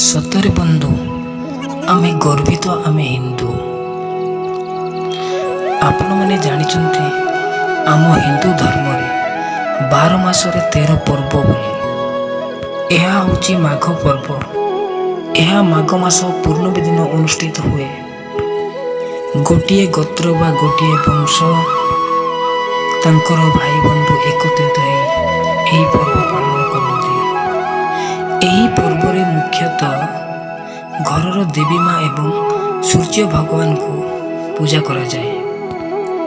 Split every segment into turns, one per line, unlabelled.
ସତରେ ବନ୍ଧୁ, ଆମେ ଗର୍ବିତ, ଆମେ ହିନ୍ଦୁ। ଆପଣମାନେ ଜାଣିଛନ୍ତି, ଆମ ହିନ୍ଦୁ ଧର୍ମରେ 12 ମାସରେ 13 ପର୍ବ ବୋଲି। ଏହା ହେଉଛି ମାଘ ପର୍ବ। ଏହା ମାଘ ମାସ ପୂର୍ଣ୍ଣମୀ ଦିନ ଅନୁଷ୍ଠିତ ହୁଏ। ଗୋଟିଏ ଗୋତ୍ର ବା ଗୋଟିଏ ବଂଶ ତାଙ୍କର ଭାଇ ବନ୍ଧୁ ଏକତ୍ରିତ ହେଇ ଏହି ପର୍ବ ପାଳନ କରନ୍ତି। ଏହି ପର୍ବରେ ମୁଖ୍ୟତଃ ଘରର ଦେବୀ ମା ଏବଂ ସୂର୍ଯ୍ୟ ଭଗବାନଙ୍କୁ ପୂଜା କରାଯାଏ।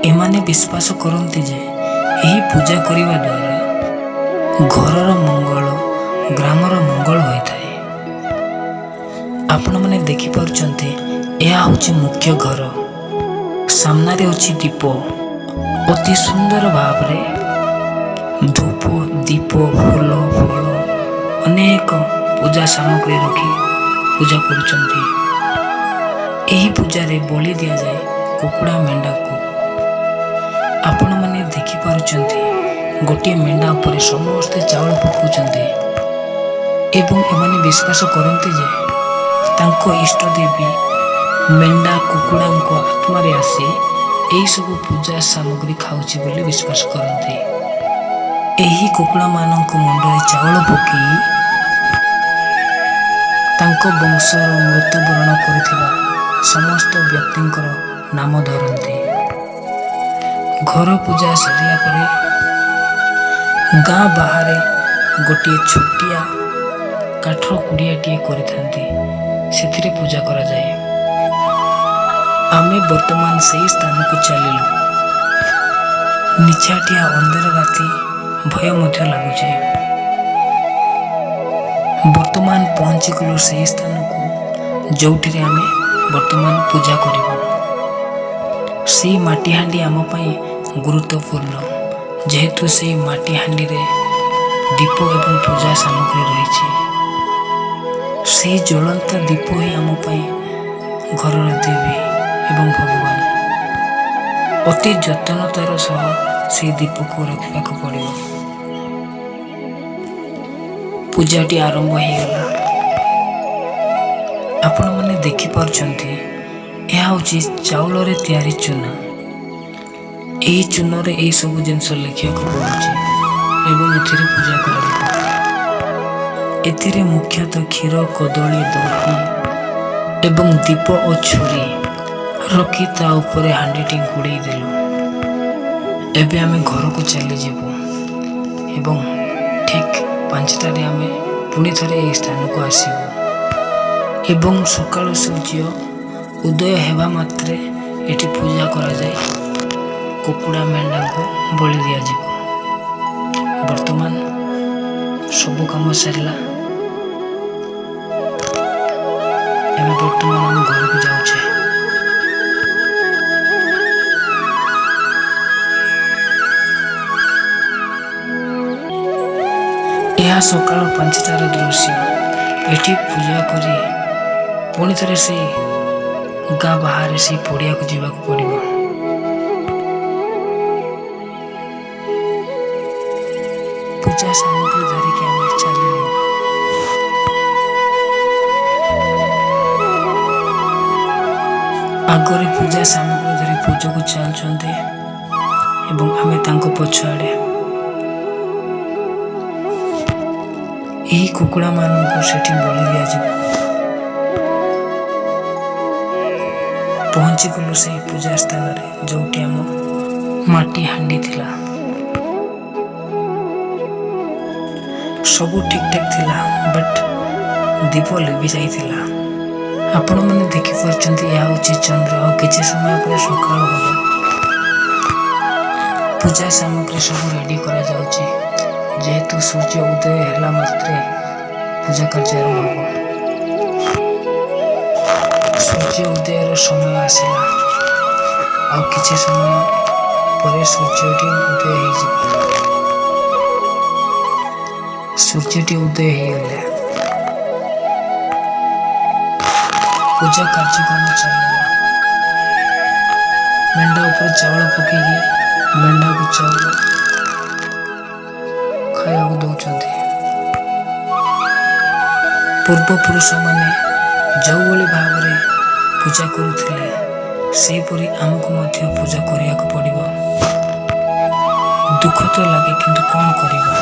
ଏମାନେ ବିଶ୍ୱାସ କରନ୍ତି ଯେ ଏହି ପୂଜା କରିବା ଦ୍ୱାରା ଘରର ମଙ୍ଗଳ, ଗ୍ରାମର ମଙ୍ଗଳ ହୋଇଥାଏ। ଆପଣମାନେ ଦେଖିପାରୁଛନ୍ତି, ଏହା ହେଉଛି ମୁଖ୍ୟ ଘର। ସାମ୍ନାରେ ଅଛି ଦୀପ। ଅତି ସୁନ୍ଦର ଭାବରେ ଧୂପ, ଦୀପ, ଫୁଲ, ଫଳ, ଅନେକ ପୂଜା ସାମଗ୍ରୀ ରଖି ପୂଜା କରୁଛନ୍ତି। ଏହି ପୂଜାରେ ବଳି ଦିଆଯାଏ କୁକୁଡ଼ା, ମେଣ୍ଢାକୁ। ଆପଣମାନେ ଦେଖିପାରୁଛନ୍ତି, ଗୋଟିଏ ମେଣ୍ଢା ଉପରେ ସମସ୍ତେ ଚାଉଳ ପକାଉଛନ୍ତି ଏବଂ ଏମାନେ ବିଶ୍ୱାସ କରନ୍ତି ଯେ ତାଙ୍କ ଇଷ୍ଟ ଦେବୀ ମେଣ୍ଢା, କୁକୁଡ଼ାଙ୍କ ଆତ୍ମାରେ ଆସି ଏହିସବୁ ପୂଜା ସାମଗ୍ରୀ ଖାଉଛି ବୋଲି ବିଶ୍ୱାସ କରନ୍ତି। ଏହି କୁକୁଡ଼ାମାନଙ୍କ ମୁଣ୍ଡରେ ଚାଉଳ ପକାଇ ତାଙ୍କ ବଂଶର ମୃତ୍ୟୁବରଣ କରିଥିବା ସମସ୍ତ ବ୍ୟକ୍ତିଙ୍କର ନାମ ଧରନ୍ତି। ଘର ପୂଜା ସରିଲା ପରେ ଗାଁ ବାହାରେ ଗୋଟିଏ ଛୋଟିଆ କାଠ କୁଡ଼ିଆଟିଏ କରିଥାନ୍ତି। ସେଥିରେ ପୂଜା କରାଯାଏ। ଆମେ ବର୍ତ୍ତମାନ ସେହି ସ୍ଥାନକୁ ଚାଲିଲୁ। ନିଛାଟିଆ ଅନ୍ଧାର ରାତି, ଭୟ ମଧ୍ୟ ଲାଗୁଛି। ବର୍ତ୍ତମାନ ପହଞ୍ଚିଗଲୁ ସେହି ସ୍ଥାନକୁ, ଯେଉଁଠିରେ ଆମେ ବର୍ତ୍ତମାନ ପୂଜା କରିବୁ। ସେଇ ମାଟି ହାଣ୍ଡି ଆମ ପାଇଁ ଗୁରୁତ୍ୱପୂର୍ଣ୍ଣ, ଯେହେତୁ ସେଇ ମାଟି ହାଣ୍ଡିରେ ଦୀପ ଏବଂ ପୂଜା ସାମଗ୍ରୀ ରହିଛି। ସେଇ ଜ୍ୱଳନ୍ତା ଦୀପ ହିଁ ଆମ ପାଇଁ ଘରର ଦେବୀ ଏବଂ ଭଗବାନ। ଅତି ଯତ୍ନତାର ସହ ସେଇ ଦୀପକୁ ରଖିବାକୁ ପଡ଼ିବ। ପୂଜାଟି ଆରମ୍ଭ ହେଇଗଲା। ଆପଣମାନେ ଦେଖିପାରୁଛନ୍ତି, ଏହା ହେଉଛି ଚାଉଳରେ ତିଆରି ଚୁନା। ଏହି ଚୂନରେ ଏହିସବୁ ଜିନିଷ ଲେଖିବାକୁ ପଡ଼ୁଛି ଏବଂ ଏଥିରେ ପୂଜା କରାଯିବ। ଏଥିରେ ମୁଖ୍ୟତଃ କ୍ଷୀର, କଦଳୀ, ଦହି ଏବଂ ଦୀପ ଓ ଛୁରୀ ରଖି ତା ଉପରେ ହାଣ୍ଡିଟି ଘୋଡ଼େଇ ଦେଲୁ। ଏବେ ଆମେ ଘରକୁ ଚାଲିଯିବୁ ଏବଂ ଠିକ୍ 5ଟାରେ ଆମେ ପୁଣି ଥରେ ଏହି ସ୍ଥାନକୁ ଆସିବୁ ଏବଂ ସକାଳୁ ସୂର୍ଯ୍ୟ ଉଦୟ ହେବା ମାତ୍ରେ ଏଠି ପୂଜା କରାଯାଇ କୁକୁଡ଼ା, ମେଣ୍ଢାଙ୍କୁ ବଳି ଦିଆଯିବ। ବର୍ତ୍ତମାନ ସବୁ କାମ ସରିଲା। ଏବେ ବର୍ତ୍ତମାନ ଆମେ ଘରକୁ ଯାଉଛେ। ଏହା ସକାଳ 5ଟାର ଦୃଶ୍ୟ। ଏଠି ପୂଜା କରି ପୁଣି ଥରେ ସେଇ ଗାଁ ବାହାରେ ସେଇ ପଡ଼ିଆକୁ ଯିବାକୁ ପଡ଼ିବ। ପୂଜା ସାମଗ୍ରୀ ଧରିକି ଆମେ ଚାଲିଲୁ। ଆଗରେ ପୂଜା ସାମଗ୍ରୀ ଧରି ପୂଜାକୁ ଚାଲୁଛନ୍ତି ଏବଂ ଆମେ ତାଙ୍କ ପଛଆଡ଼େ। ଏହି କୁକୁଡ଼ାମାନଙ୍କୁ ସେଠି ବଳି ଦିଆଯିବ। ପହଞ୍ଚିଗଲୁ ସେଇ ପୂଜା ସ୍ଥାନରେ, ଯୋଉଠି ଆମ ମାଟି ହାଣ୍ଡି ଥିଲା। ସବୁ ଠିକ୍ ଠାକ୍ ଥିଲା, ବଟ୍ ଦୀପ ଲିଭି ଯାଇଥିଲା। ଆପଣମାନେ ଦେଖିପାରୁଛନ୍ତି, ଏହା ହେଉଛି ଚନ୍ଦ୍ର। ଆଉ କିଛି ସମୟ ପରେ ସକାଳ ହେବ। ପୂଜା ସାମଗ୍ରୀ ସବୁ ରେଡି କରାଯାଉଛି, ଯେହେତୁ ସୂର୍ଯ୍ୟ ଉଦୟ ହେଲା ମାତ୍ରେ ପୂଜା କାର୍ଯ୍ୟ ଆରମ୍ଭ ହେବ। ସୂର୍ଯ୍ୟ ଉଦୟର ସମୟ ଆସିଲା। ଆଉ କିଛି ସମୟ ପରେ ସୂର୍ଯ୍ୟଟି ଉଦୟ ହେଇଯିବ। ସୂର୍ଯ୍ୟଟି ଉଦୟ ହେଇଗଲେ ପୂଜା କାର୍ଯ୍ୟକ୍ରମ ଚାଲିଲା। ମେଣ୍ଢା ଉପରେ ଚାଉଳ ପକେଇକି ମେଣ୍ଢାକୁ ଚାଉଳ ଖାଇବାକୁ ଦଉଛନ୍ତି। ପୂର୍ବପୁରୁଷମାନେ ଯେଉଁଭଳି ଭାବରେ ପୂଜା କରୁଥିଲେ, ସେହିପରି ଆମକୁ ମଧ୍ୟ ପୂଜା କରିବାକୁ ପଡ଼ିବ। ଦୁଃଖ ତ ଲାଗେ, କିନ୍ତୁ କ'ଣ କରିବା?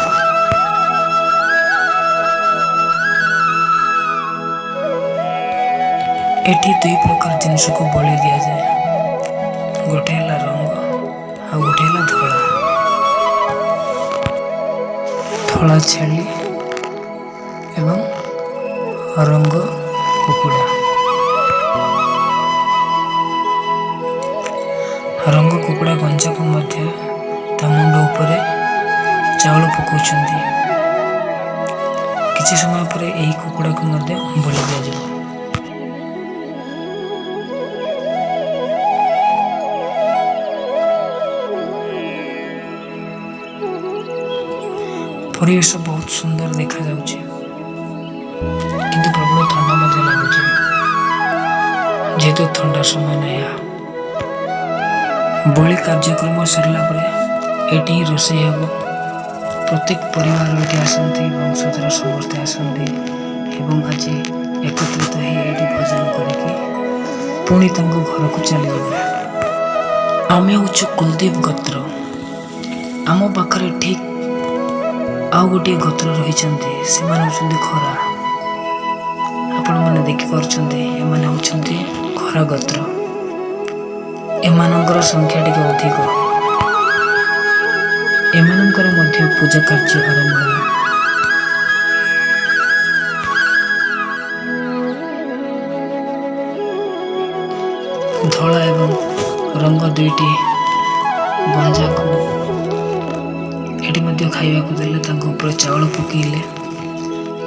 ଏଠି ଦୁଇ ପ୍ରକାର ଜିନିଷକୁ ବଳି ଦିଆଯାଏ। ଗୋଟେ ହେଲା ରଙ୍ଗ, ଆଉ ଗୋଟେ ହେଲା ଧଳା। ଧଳା ଛେଳି ଏବଂ ରଙ୍ଗ କୁକୁଡ଼ା। ରଙ୍ଗ କୁକୁଡ଼ା ଗଞ୍ଜାକୁ ମଧ୍ୟ ତା ମୁଣ୍ଡ ଉପରେ ଚାଉଳ ପକାଉଛନ୍ତି। କିଛି ସମୟ ପରେ ଏହି କୁକୁଡ଼ାକୁ ମଧ୍ୟ ବଳି ଦିଆଯିବ। ପରିବେଶ ବହୁତ ସୁନ୍ଦର ଦେଖାଯାଉଛି, କିନ୍ତୁ ପ୍ରବଳ ଥଣ୍ଡା ମଧ୍ୟ ଲାଗୁଛି, ଯେହେତୁ ଥଣ୍ଡା ସମୟ ନା ଏହା। ବଳି କାର୍ଯ୍ୟକ୍ରମ ସରିଲା ପରେ ଏଠି ହିଁ ରୋଷେଇ ହେବ। ପ୍ରତ୍ୟେକ ପରିବାର ଏଠି ଆସନ୍ତି, ବଂଶଧର ସମସ୍ତେ ଆସନ୍ତି ଏବଂ ଆଜି ଏକତ୍ରିତ ହେଇ ଏଇଠି ଭୋଜନ କରିକି ପୁଣି ତାଙ୍କ ଘରକୁ ଚାଲିଯିବେ। ଆମେ ହେଉଛୁ କୁଲଦୀପ ଗୋତ୍ର। ଆମ ପାଖରେ ଠିକ୍ ଆଉ ଗୋଟିଏ ଗୋତ୍ର ରହିଛନ୍ତି, ସେମାନେ ହେଉଛନ୍ତି ଖରା। ଆପଣମାନେ ଦେଖିପାରୁଛନ୍ତି, ଏମାନେ ହେଉଛନ୍ତି ଖରା ଗୋତ୍ର। ଏମାନଙ୍କର ସଂଖ୍ୟା ଟିକେ ଅଧିକ। ଏମାନଙ୍କର ମଧ୍ୟ ପୂଜା କାର୍ଯ୍ୟ ଆରମ୍ଭ ହେଲା। ଧଳା ଏବଂ ରଙ୍ଗ ଦୁଇଟି ଗଞ୍ଜାକୁ ଏଠି ମଧ୍ୟ ଖାଇବାକୁ ଦେଲେ, ତାଙ୍କ ଉପରେ ଚାଉଳ ପକେଇଲେ।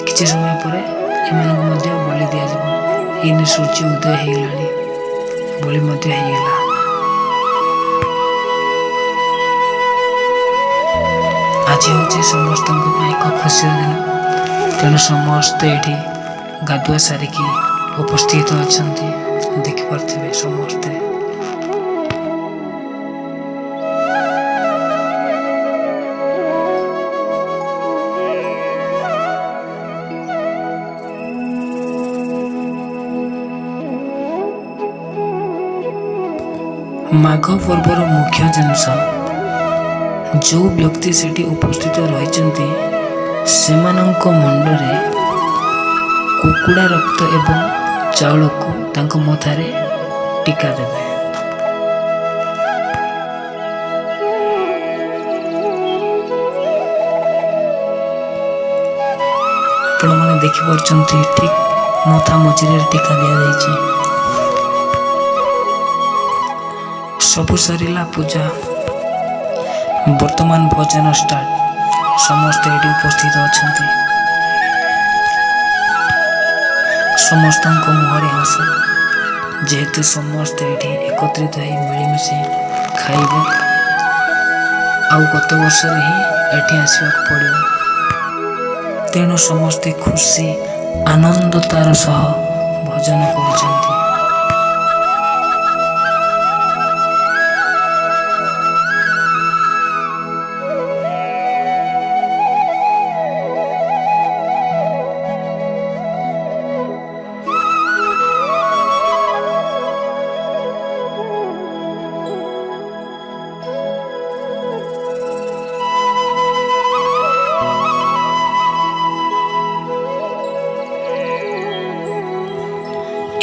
କିଛି ସମୟ ପରେ ଏମାନଙ୍କୁ ମଧ୍ୟ ବଳି ଦିଆଯିବ। ଏଇନେ ସୂର୍ଯ୍ୟ ଉଦୟ ହେଇଗଲାଣି, ବଳି ମଧ୍ୟ ହେଇଗଲା। ଆଜି ହେଉଛି ସମସ୍ତଙ୍କ ପାଇଁ ଏକ ଖୁସିର ଦିନ, ତେଣୁ ସମସ୍ତେ ଏଠି ଗାଧୁଆ ସାରିକି ଉପସ୍ଥିତ ଅଛନ୍ତି। ଦେଖିପାରୁଥିବେ ସମସ୍ତେ। ମାଘ ପର୍ବର ମୁଖ୍ୟ ଜିନିଷ, ଯେଉଁ ବ୍ୟକ୍ତି ସେଠି ଉପସ୍ଥିତ ରହିଛନ୍ତି, ସେମାନଙ୍କ ମୁଣ୍ଡରେ କୁକୁଡ଼ା ରକ୍ତ ଏବଂ ଚାଉଳକୁ ତାଙ୍କ ମଥାରେ ଟୀକା ଦେବେ। ଆପଣମାନେ ଦେଖିପାରୁଛନ୍ତି, ଠିକ୍ ମଥା ମଝିରେ ଟୀକା ଦିଆଯାଇଛି। ସବୁ ସରିଲା ପୂଜା, ବର୍ତ୍ତମାନ ଭୋଜନ ଷ୍ଟାର୍ଟ। ସମସ୍ତେ ଏଠି ଉପସ୍ଥିତ ଅଛନ୍ତି। ସମସ୍ତଙ୍କ ମୁହଁରେ ହସ, ଯେହେତୁ ସମସ୍ତେ ଏଠି ଏକତ୍ରିତ ହେଇ ମିଳିମିଶି ଖାଇବେ। ଆଉ ଗତ ବର୍ଷରେ ହିଁ ଏଠି ଆସିବାକୁ ପଡ଼ିବ, ତେଣୁ ସମସ୍ତେ ଖୁସି ଆନନ୍ଦତାର ସହ ଭୋଜନ କରୁଛନ୍ତି।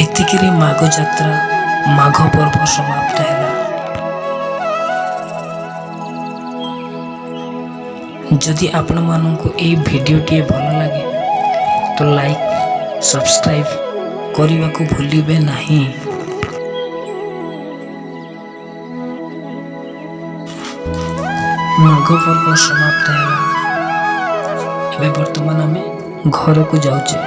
ଏତିକିରେ ମାଘ ଯାତ୍ରା, ମାଘ ପର୍ବ ସମାପ୍ତ ହେଲା। ଯଦି ଆପଣମାନଙ୍କୁ ଏଇ ଭିଡ଼ିଓଟିଏ ଭଲ ଲାଗେ ତ ଲାଇକ୍, ସବସ୍କ୍ରାଇବ୍ କରିବାକୁ ଭୁଲିବେ ନାହିଁ। ମାଘ ପର୍ବ ସମାପ୍ତ ହେଲା। ଏବେ ବର୍ତ୍ତମାନ ଆମେ ଘରକୁ ଯାଉଛେ।